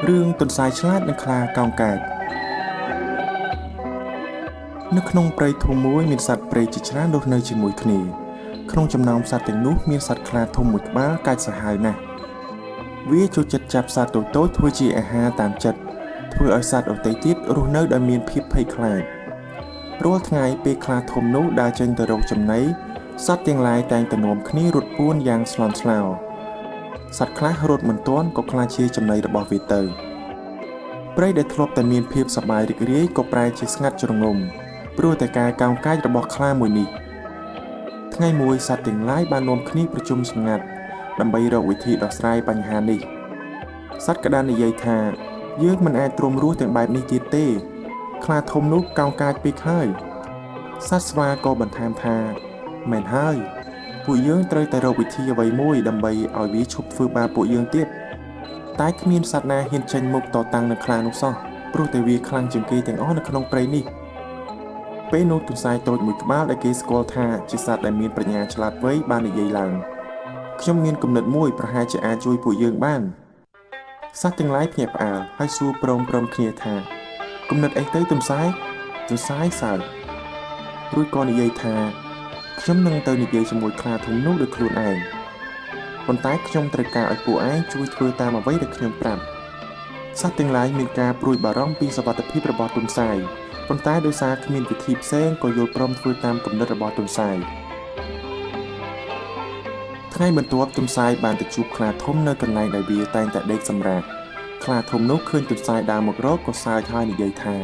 រឿងទន្សាយឆ្លាតនិងខ្លាកោងកាចនៅក្នុងព្រៃធំមួយមានសត្វព្រៃជាច្រើនរស់នៅជាមួយគ្នាក្នុងចំណោមសត្វទាំងនោះមានសត្វខ្លាធំមួយក្បាលកាចសាហាវណាស់វាចូលចិត្តចាប់សត្វតូចៗធ្វើជាអាហារតាមចិត្តធ្វើឲ្យសត្វដទៃទៀតរស់នៅដោយមានភាពភ័យខ្លាចរាល់ថ្ងៃពេលខ្លាធំនោះដើរចេញទៅរកចំណីសត្វទាំងឡាយតែងតែនាំគ្នារត់ពួនយ៉ាងស្លន់ស្លោសត្វខ្លះរត់មិនទាន់ក៏ក្លាយជាចំណីរបស់វាទៅ ព្រៃដែលធ្លាប់តែមានភាពសប្បាយរីករាយក៏ប្រែជាស្ងាត់ជ្រងំព្រោះតែការកោងកាចរបស់ខ្លាមួយនេះថ្ងៃមួយសត្វទាំងឡាយបាននាំគ្នាប្រជុំសម្ងាត់ដើម្បីរកវិធីដោះស្រាយបញ្ហានេះសត្វក្តាននិយាយថាយើងមិនអាចទ្រាំរស់ទាំងបែបនេះទៀតទេខ្លាធំនោះកោងកាចពេកហើយសត្វស្វាក៏បន្ថែមថាមែនហើយពួកយើងត្រូវតែរកវិធីអ្វីមួយដើម្បីឲ្យវាឈប់ធ្វើបាបពួកយើងទៀត តែគ្មានសត្វណាហ៊ានចេញមុខតតាំងនឹងខ្លានោះសោះព្រោះតែវាខ្លាំងជាងគេទាំងអស់នៅក្នុងព្រៃនេះពេលនោះទន្សាយតូចមួយក្បាលដែលគេស្គាល់ថាជាសត្វដែលមានប្រាជ្ញាឆ្លាតវៃបាននិយាយឡើងខ្ញុំមានគំនិតមួយប្រហែលជាអាចជួយពួកយើងបានសត្វទាំងឡាយភ្ញាក់ផ្អើលហើយសួរព្រមៗគ្នាថាគំនិតអីទៅទន្សាយទន្សាយសើចរួចក៏និយាយថាខ្ញុំនឹងទៅនិយាយជាមួយខ្លាធំនោះដោយខ្លួនឯងប៉ុន្តែខ្ញុំត្រូវការឲ្យពួកឯងជួយធ្វើតាមអ្វីដែលខ្ញុំប្រាប់ សត្វទាំងឡាយមានការព្រួយបារម្ភពីសុវត្ថិភាពរបស់ទន្សាយប៉ុន្តែដោយសារគ្មានវិធីផ្សេងក៏យល់ព្រមធ្វើតាមគំនិតរបស់ទន្សាយថ្ងៃបន្ទាប់ទន្សាយបានទៅជួបខ្លាធំនៅកន្លែងដែលវាតែងតែដេកសម្រាកខ្លាធំនោះឃើញទន្សាយដើរមករកក៏សើចហើយនិយាយថា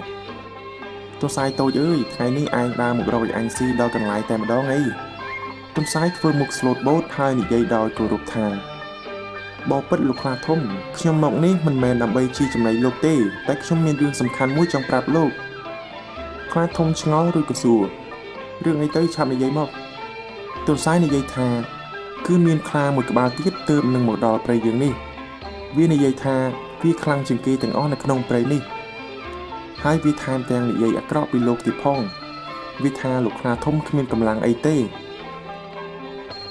ទន្សាយតូចអើយថ្ងៃនេះឯងដើរមករកឲ្យអញស៊ីដល់កន្លែងតែម្ដងអីទន្សាយធ្វើមុខស្លូតបូតហើយនិយាយដោយគោរពថា បពិតលោកខ្លាធំខ្ញុំមកនេះមិនមែនដើម្បីជាចំណីលោកទេតែខ្ញុំមានរឿងសំខាន់មួយចង់ប្រាប់លោកខ្លាធំឆ្ងល់រួចក៏សួររឿងអីទៅឆាប់និយាយមកទន្សាយនិយាយថាគឺមានខ្លាមួយក្បាលទៀតទើបនឹងមកដល់ព្រៃយើងនេះវានិយាយថាវាខ្លាំងជាងគេទាំងអស់នៅក្នុងព្រៃនេះហើយវាថែមទាំងនិយាយអាក្រក់ពីលោកទៀតផងវាថាលោកខ្លាធំគ្មានកម្លាំងអីទេ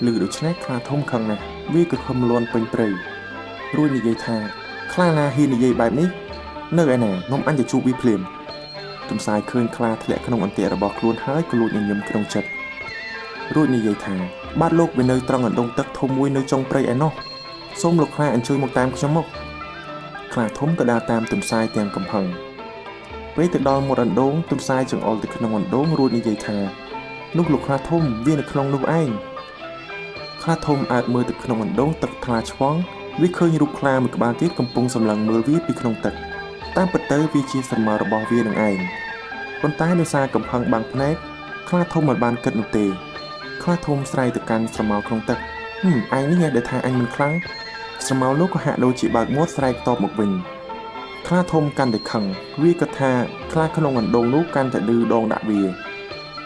ឮដូច្នេះខ្លាធំខឹងណាស់វាក៏ខំលាន់ពេញព្រៃ រួចនិយាយថាខ្លាណាហ៊ាននិយាយបែបនេះនៅឯណានាំអញទៅជួបវាភ្លាមទន្សាយឃើញខ្លាធ្លាក់ក្នុងអន្ទាក់របស់ខ្លួនហើយក៏លួចញញឹមក្នុងចិត្តរួចនិយាយថាបាទលោកវានៅត្រង់អណ្ដូងទឹកធំមួយនៅចុងព្រៃឯណោះសូមលោកខ្លាអញ្ជើញមកតាមខ្ញុំមកខ្លាធំក៏ដើរតាមទន្សាយទាំងកំហឹងពេលទៅដល់មាត់អណ្ដូងទន្សាយចង្អុលទៅក្នុងអណ្ដូងរួចនិយាយថានោះលោកខ្លាធំវានៅក្នុងនោះឯងខ្លាធំអាចមើលទៅក្នុងអណ្ដូងទឹកថ្លាឆ្វង់ វាឃើញរូបខ្លាមួយក្បាលទៀតកំពុងសម្លឹងមើលវាពីក្នុងទឹកតាមពិតទៅវាជាស្រមោលរបស់វានឹងឯងប៉ុន្តែដោយសារកំហឹងបាំងភ្នែកខ្លាធំមិនបានគិតនោះទេខ្លាធំស្រែកទៅកាន់ស្រមោលក្នុងទឹកហឹមឯងនេះដែលថាអញមិនខ្លាំងស្រមោលនោះក៏ហាក់ដូចជាបើកមាត់ស្រែកតបមកវិញខ្លាធំកាន់តែខឹងវាក៏ថាខ្លាក្នុងអណ្ដូងនោះកាន់តែឌឺដងដាក់វា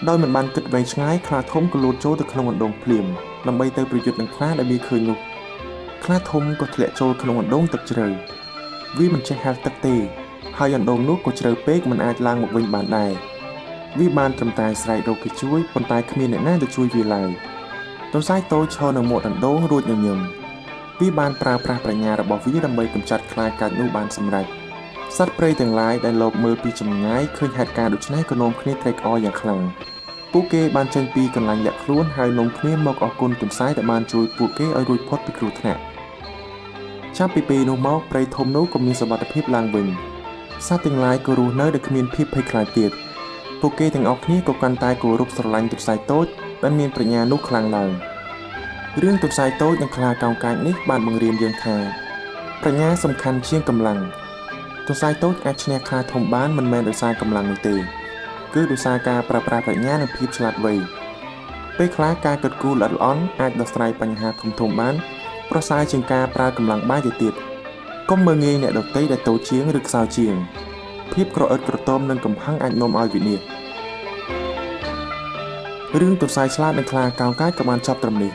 ដោយមិនបានគិតវែងឆ្ងាយខ្លាធំក៏លោតចូលទៅក្នុងអណ្ដូងភ្លាមដើម្បីទៅប្រយុទ្ធនឹងខ្លាដែលវាឃើញនោះ ខ្លាធំក៏ធ្លាក់ចូលក្នុងអណ្ដូងទឹកជ្រៅវាមិនចេះហែលទឹកទេហើយអណ្ដូងនោះក៏ជ្រៅពេកមិនអាចឡើងមកវិញបានដែរវាបានត្រឹមតែស្រែករកគេជួយប៉ុន្តែគ្មានអ្នកណាទៅជួយវាឡើយទន្សាយតូចឈរនៅមាត់អណ្ដូងរួចញញឹមវាបានប្រើប្រាស់ប្រាជ្ញារបស់វាដើម្បីកម្ចាត់ខ្លាកាចនោះបានសម្រេចសត្វព្រៃទាំងឡាយដែលលបមើលពីចម្ងាយឃើញហេតុការណ៍ដូច្នេះក៏នាំគ្នាត្រេកអរយ៉ាងខ្លាំងពួកគេបានចេញពីកន្លែងលាក់ខ្លួនហើយនាំគ្នាមកអរគុណទន្សាយដែលបានជួយពួកគេឲ្យរួចផុតពីគ្រោះថ្នាក់ ចាប់ពីពេលនោះមកព្រៃធំនោះក៏មានសុវត្ថិភាពឡើងវិញសត្វទាំងឡាយក៏រស់នៅដោយគ្មានភាពភ័យខ្លាចទៀតពួកគេទាំងអស់គ្នាក៏កាន់តែគោរពស្រឡាញ់ទន្សាយតូចដែលមានប្រាជ្ញានោះខ្លាំងឡើងរឿងទន្សាយតូចនិងខ្លាកោងកាចនេះបានបង្រៀនយើងថាប្រាជ្ញាសំខាន់ជាងកម្លាំងទន្សាយតូចអាចឈ្នះខ្លាធំបានមិនមែនដោយសារកម្លាំងនោះទេគឺដោយសារការប្រើប្រាស់ប្រាជ្ញានិងភាពឆ្លាតវៃពេលខ្លះការគិតគូរល្អិតល្អន់អាចដោះស្រាយបញ្ហាធំៗបានប្រសើរជាងការប្រើកម្លាំងបាយទៅទៀតកុំមើលងាយអ្នកដទៃដែលតូចជាងឬខ្សោយជាងភាពក្រអិតក្រទមនិងកំហឹងអាចនាំឲ្យវិនាសរឿងទន្សាយឆ្លាតនិងខ្លាកោងកាចក៏បានចប់ត្រឹមនេះ